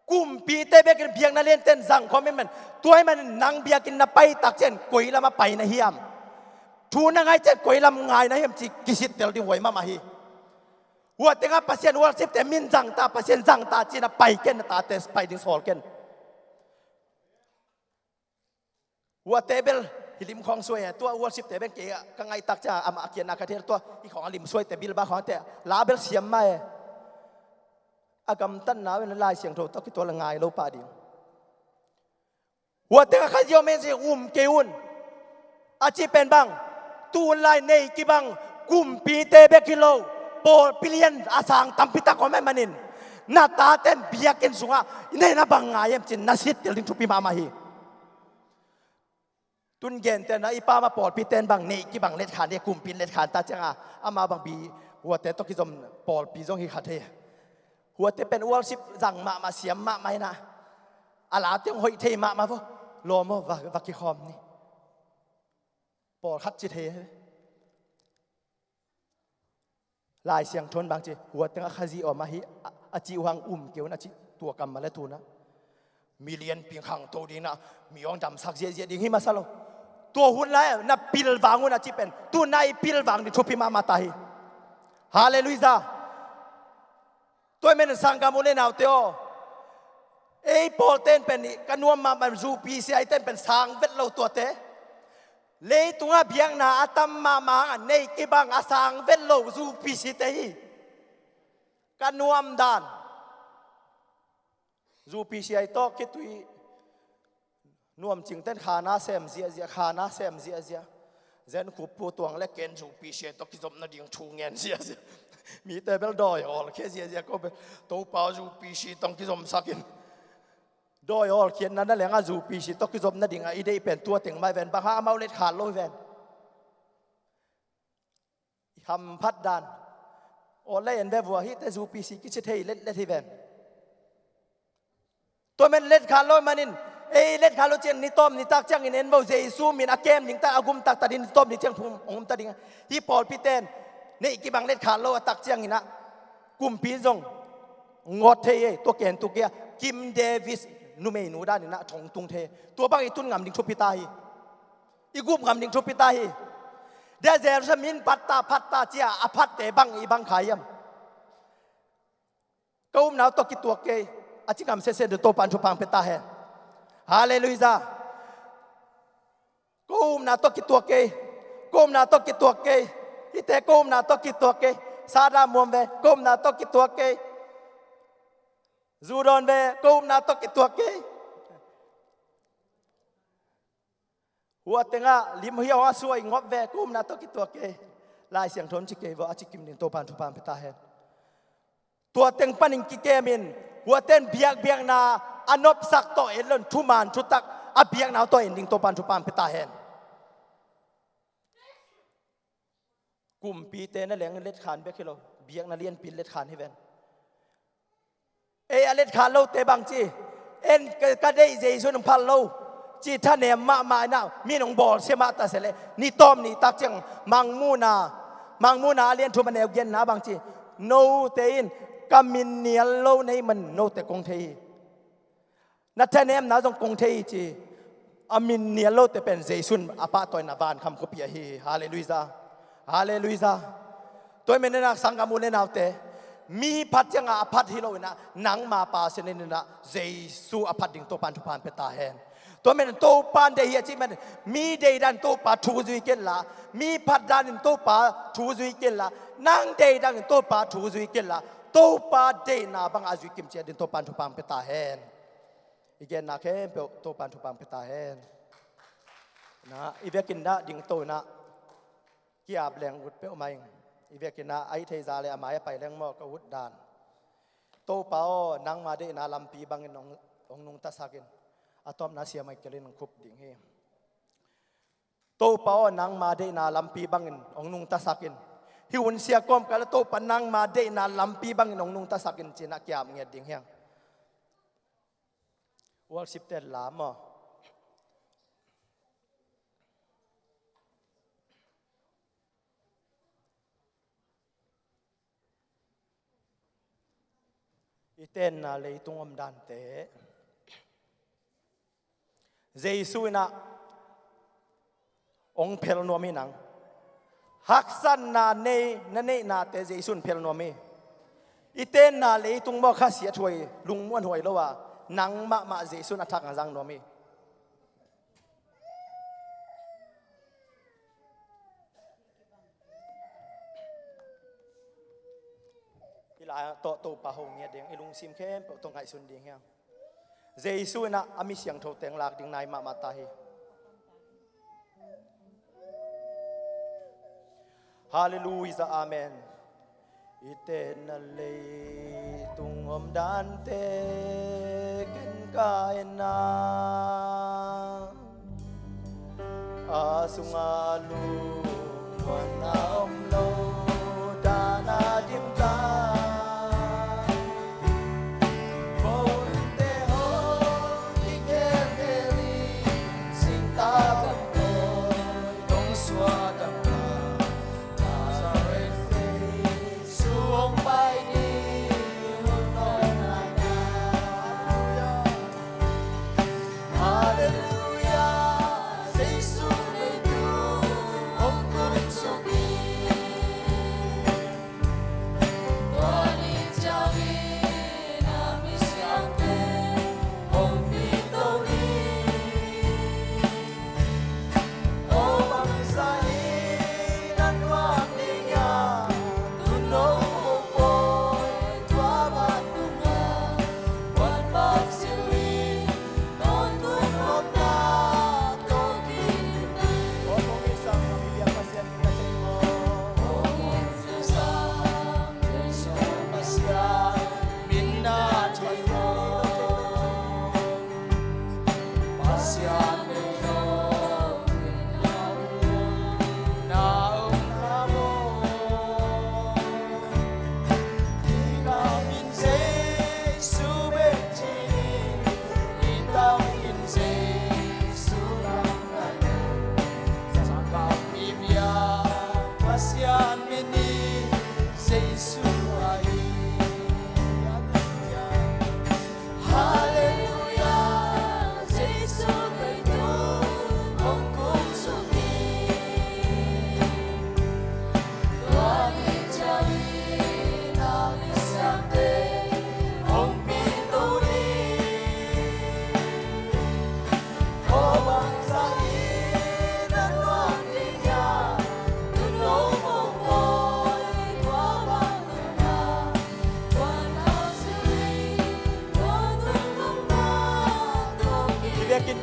Kumpite bekin biakna liante in zang khawm hi man. Tua ahih manin nang biakinn na pai tak ciang koi lam ah pai na hiam, thu na ngai ciang koi lam ngai na hiam cih kisittel ding huai mahmah hi. Hua teng ah Pasian worship te min zang ta, Pasian zang ta ci-in ah pai ken, na tate pai ding sawl ken. Huate bel hi lim khawng suai e, tua worship te bel kei ka ngaih tak ciang amah a kiatna ka thei, tua hi khawng a lim suai te, Bilbao khawng te la bel siam mah e. A gamtatna uh in Lai Siangtho tawh kituak le ngai lo pah ding. Huate a Khazih om hi a ciang um kei un. A cih pen bang, tunlai nei kibang kumpite bek hi lo, pawlpi lian a sang tampi tak om ahih manin, na tate in biakinn sungah nei na bang ngai hiam ci-in na sittel ding thupi mahmah hi. Tun gente na i pa mah pawlpite in bang nei kibang letkhan hi, kumpi in letkhan ta ciang a, amah bang bi, huate tawh kizom pawlpi zong hi kha thei. Huate pen worship zang mahmah, siam mahmah hi na, a late hong hoih thei mahmah vo. Lawm aw, va, va kikhawm ni. Pawlkhat ci thei hi. Lai Siangtho in bang ci, hua teng a Khazih om ahi, a, a cih uh hang um kei un a cih, tua kammal a tun ah. Mi lianpi in khangto ding in ah, mi hong damsak ziahziah ding hi masa lo. Tua hun lai na pilvang un a cih pen, tu-in ah i pilvang ding thupi mahmah ta hi. Halleluiah. Tua ahih manin sanggam u le naute aw, ei pawlte in pen ka nuam mahmah, zu P C I te in pen sang vet lo tuate. Leitungah biakna a tam mahmah hangah nei kibang a sang vet lo zu P C te hi. Ka nuam dan. Zu P C I tawh khitui nuam cingten khana sem ziahziah, khana sem ziahziah. Zen khup pu tuang le ken Zu P C I tawh kizopna ding thu ngen ziahziah. Mite bel dawi awl khia ziahziah ko bel. Topa Zu P C I tawh kizomsak in. Dawi awl khiatna na lengah Zu P C I tawh kizopna dingah i deih pen tua teng mai ven, bang hang amau let khat lo hi ven. I hamphat dan. Awl le en ve vua, hihte Zu P C I kici thei letlet hi ven. Tua men let khat lo manin, ei let khat lo ciang ni tawm ni tak ciangin en vo, Jesu min a kem ding ta, a gum taktak ding ni tawm ni ciang phum hong um ta ding. Hih pawlpi ten neih kibang let khat lo a tak ciangin ah kumpi zong ngawt thei ei, tua ken tuk ia, Kim Davis numeinu danin ah thong tung thei. Tua bang i tun ngam ding thupi ta hi. I gup ngam ding thupi ta hi. Dia Jerusalem in phat ta, phat ta cia a phatte bang i bang kha hiam? Ka upna uh tawh kituak kei, a ci ngam sese ding Topa'n thupha hong pia ta hen. Halleluijah. Ka upna tawh kituak kei, ka upna tawh kituak kei. Hihte ka upna tawh kituak kei. Sada muam ve, ka upna tawh kituak kei. Zu dawn ve, ka upna tawh kituak kei. Hua tengah lim hiau a suai ngop ve, ka upna tawh kituak kei. Lai Siangtho in ci kei vua, a ci kim ding Topa'n thupha hong pia ta hen. Tua teng panin kikemin, huaten biakbiakna a nopsak tawh en lo in, thuman thutak a biakna uh tawh en ding Topa'n thupha hong pia ta hen. Kumpite na leng letkhan bek hi lo, biakna lianpi in letkhan hi ven. Ei a letkhan lote bang ci, en ka, ka deih Jesu in hong phal lo ci thanem mahmah in ah min hong bawlsia mah ta se leh, ni tawm ni tak ciang Mangmuhna, Mangmuhna a lian thum a neu giatna bang ci, note in ka min nial lo na hih man note kong thei hi. Na thanemna zong kong thei hi ci. A min nial lote pen Jesu in a pahtawina van kham khuapi ahi hi. Halleluijah. Halleluijah. Tua hi manin ah sanggam u le naute, mi phat ciangah a phat hi lo in ah, nangma pa sinin in ah Jesu a phat ding Topa'n thupha hong pia ta hen. Tua hi manin Topa'n deih hi a cih manin, mi deih danin Topa thu zui kenla, mi phat danin Topa thu zui kenla, nang deih danin Topa thu zui kenla, Topa deihna bangah a zui kim ciat ding Topa'n thupha hong pia ta hen. I genna khempeuh Topa'n thupha hong pia ta hen. Na, i vekin na dingto in ah ki-ap leng ut peuhmah ing. I vekin na a hih thei zah leh a mai a pai leng maw, ka ut dan. Topa aw, nangma deihna lampi bangin hong, hong nungtasak in. A tawpna Sia Michael in hong khup ding hi. Topa aw, nangma deihna lampi bangin hong nungtasak in. Hih hun sia kawmkal ah Topa nangma deihna lampi bangin hong nungtasak in ci-in ah ki-ap ngiat ding hi hang. Worship-te la maw. I tenna leitung omdante Jesu in ah hong phel nuam hi nang. Haksatna nei, na neihnate Jesu in phel nuam hi. I tenna leitung maw, kha siathuai, lungmuanhuai lo a, nang mahmah Jesu in a thak hong zang nuam hi. I la tawh Topa ho ngiat ding, i lungsim khempeuh tawh ngaihsun ding hi hang. Jesu in ah a mi siangtho teng lak ding nai mahmah ta hi. Halleluijah, amen. I tenna leitung omdante ken ka enna, a sungah lungmuanna om lo dan a dimtak. Mote hong kikhelkhel in, singtang bangtawi hong suak dangtak. Nazareth Jesu hong pai ding hun hong nai na. Halleluijah. Halleluijah. Jesu leitung hong tung suk in.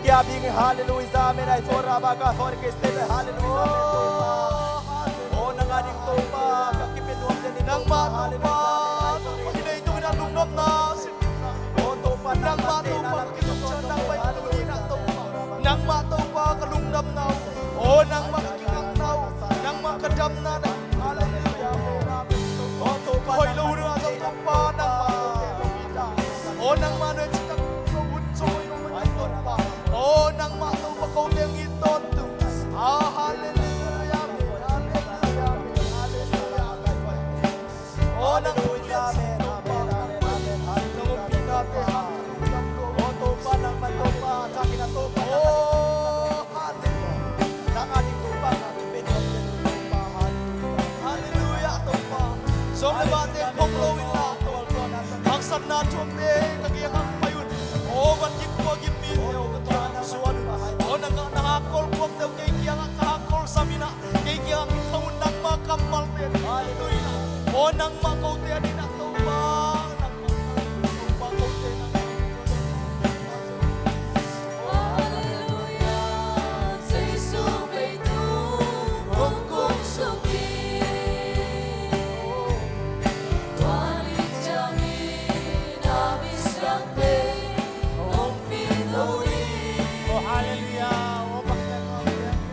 Halleluia, amen. Ai, sora baka, sora ke, sora, halleluia, amen, Topa. Oh, nang a ding Topa, ka kipen nuam den in, nangmah Topa, Topa, i leitung in a lungdamna. Oh, Topa, nangmah Topa, ka kilungdam nang pai, halleluia, Topa. Nangmah Topa, ka lungdamna. Oh, nangmah ka kingakna. Nangmah ka damna, halleluia, amen, amen. Oh, Topa, hoih lo hun a zong Topa, nangmah kote lo hi ta. Oh, nangmah nuai citak lo hun zong hoih lo hun a Topa. Oh, nangmah Topa kote ngi tawntung. Ah, halleluia, amen, halleluia, amen, halleluia, amen. Oh, nang hoih lian sin Topa, nang ompihna te hang. Oh, Topa, nangmah Topa, takin a Topa, oh, halleluia. Nang a ding Topa, nang a ding Topa, halleluia. Halleluia, Topa. Sawm le vate khong lo in la, Topa. Haksatna thuakte ka kiangah pai un. Oh, van gim khua gim mite, oh, ka tuan suan un. Oh, nang a na hakkol khuakte uh kei kiangah ka hakkol sam in ah, kei kiangah kithang un, nangmah kammal pen. Halleluia. Oh, nangmah kote a ding ah Topa. Nangmah Topa kote nang. Halleluia, Jesu peitu hong kung suk hi. Tua ni ciangin a misiangte hong pito hi. Oh, halleluia.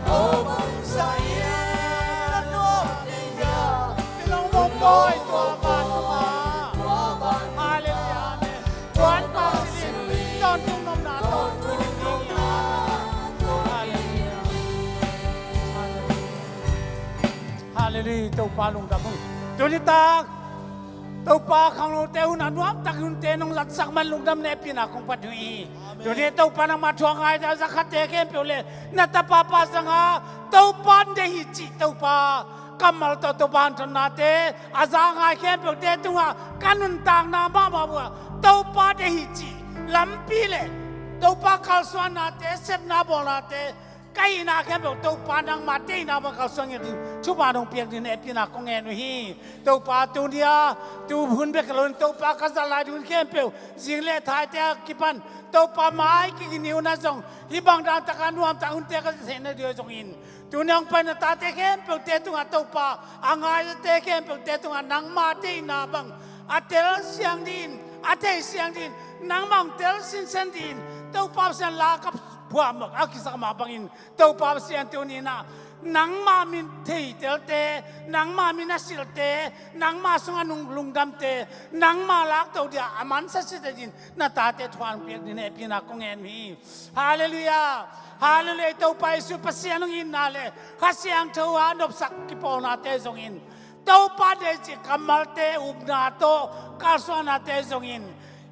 Oh, bangzah in a nuam ding hiam? Pilong mong bawi tua pa tua. Halleluia. Amen. Tuan pa sin in tawntung nopna tawntung ding hi. Halleluia. Halleluia. Topa lungdam ung. Tuni tak Topa khangnote hun a nuamtak hunte nong zatsak man lungdam le hehpihna kong pia uh hi. Tuni Topa nangmah thu a ngai a za khate khempeuh le na tapa pa zanga Topa deih hi cih Topa kammal tawh Topa hanthotnate a za ngai khempeuhte tungah ka nuntakna mahmah uh ah Topa deih hi cih lampi le Topa kalsuannate, sepna bawlnate, ka hihna khempeuh Topa nangmah deihna bang kalsuan ngiat ding thupha nong piak ding hehpihna kong ngen uh hi. Topa tuni a tu hun bek loin Topa ka zat lai ding khempeuh zing le thaite a kipan Topa mai kigin hi un ah zong hih bang dan taka nuamtak hunte ka zat theihna ding uh zongin tuni hong pai na tate khempeuhte tungah Topa a ngaite khempeuhte tungah nangmah deihna bang a tel siang dingin, a thei siang dingin, nangmah hong tel sinsen dingin Topa Pasian la ka phuah mawk a kisak mah bangin Topa Pasian tuni in ah nangmah min theitelte, nangmah min a silhte, nangmah sungah nung lungdamte, nangmah lakto dia a mansa site dingin na tate thuang piak ding hehpihna kong ngen uh hi. Halleluia. Halleluia. Topa Jesu Pasian hong itna le Kha Siangtho a nopsak kipawlnate zongin Topa deih cih kammalte, upna tawh kalsuannate zongin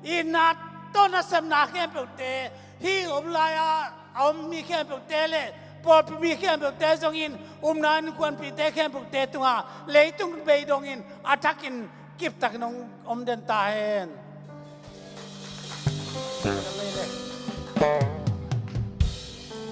itna tawh nasepna khempeuhte, hih om lai-a a om mi khempeuhte le pawlpi mi khempeuhte zongin upna innkuanpihte khempeuhte tungah leitung bei dongin a thakin kiptakin hong om den ta hen.